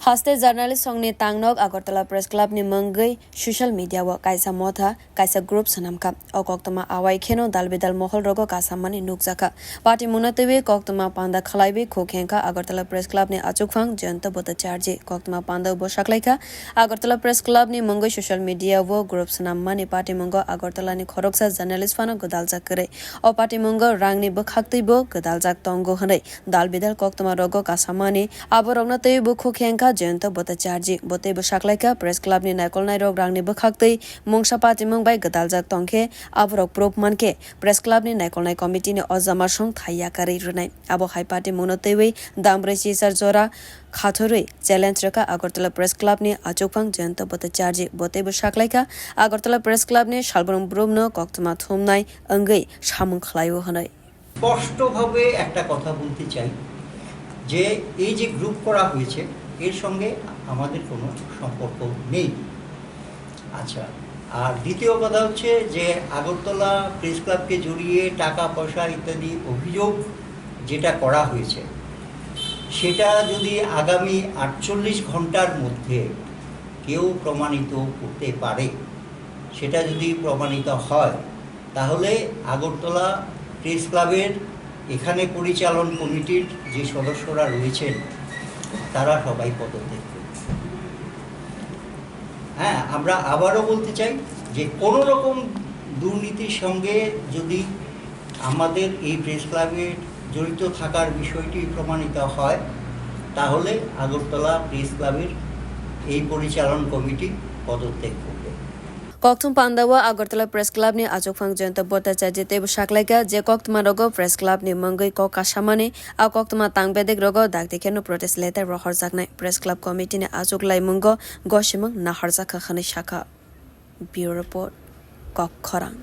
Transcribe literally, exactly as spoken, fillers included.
Haste journalist songni tangnok Agartala Press Club ni mungwi social media o kaisa motha, kaisa group swnamkha. O koktwma awai kheno dal bidal mohol rogo kasammani nukjakha. Party mungno twiwi koktwma panda khlaiwi khuk hengkha Agartala Press Club ni achukphang Jayanta Bhattacharjee. Koktwma panda bo saklaikha Agartala Press Club ni mungwi social media o group swnammani party mungo Agartala ni khoroksa journalist phano gwdaljak kwrwi. O party mungo rangni bwkhaktwi bo gwdaljak tongo hwnwi dal bidal koktwma rogo kasammani aborokno twiwi khuk hengkha Jayanta Bhattacharjee. Bo teibo saklaikha Press Club ni naikolnairok rangni bwkhaktwi mungsa patimung bai gwdaljak tongkhe aborok proof mankhe Press Club ni naikolnai committee ni o jama song thai yakarwi rwnai. Abo hai patimungno twiwi dambrwi chisar jora khathorwi challenge rwkha Agartala Press Club ni achukphang Jayanta Bhattacharjee. Bo teibo saklaikha Agartala Press Club ni salbrung brumno koktwma thumnai wngwi samung khlaio hwnwi. স্পষ্টভাবে একটা কথা বলতে চাই যে এই যে গ্রুপ করা হয়েছে, এর সঙ্গে আমাদের কোনো সম্পর্ক নেই। আচ্ছা, আর দ্বিতীয় কথা হচ্ছে যে আগরতলা প্রেস ক্লাবকে জড়িয়ে টাকা পয়সা ইত্যাদি অভিযোগ যেটা করা হয়েছে, সেটা যদি আগামী আটচল্লিশ ঘন্টার মধ্যে কেউ প্রমাণিত করতে পারে, সেটা যদি প্রমাণিত হয়, তাহলে আগরতলা প্রেস ক্লাবের এখানে পরিচালন কমিটির যে সদস্যরা রয়েছেন, তারা সবাই পদত্যাগ করবে। হ্যাঁ, আমরা আবারও বলতে চাই যে কোনো রকম দুর্নীতির সঙ্গে যদি আমাদের এই প্রেস ক্লাবের জড়িত থাকার বিষয়টি প্রমাণিত হয়, তাহলে আগরতলা প্রেস ক্লাবের এই পরিচালন কমিটি পদত্যাগ করবে। Kokthum pandao Agartala Press Club ni achukphang Jayanta Bhattacharjee teibo saklaikha je koktwma rogo Press Club ni mungwi kok kasamani, a koktwma tang bedek rogo dakti kheno protest letter rohorjaknai. Press Club committee ni achuk laimungo gosimung naharjakha hwnwi sakha. Bureau Report, Kokkhorang.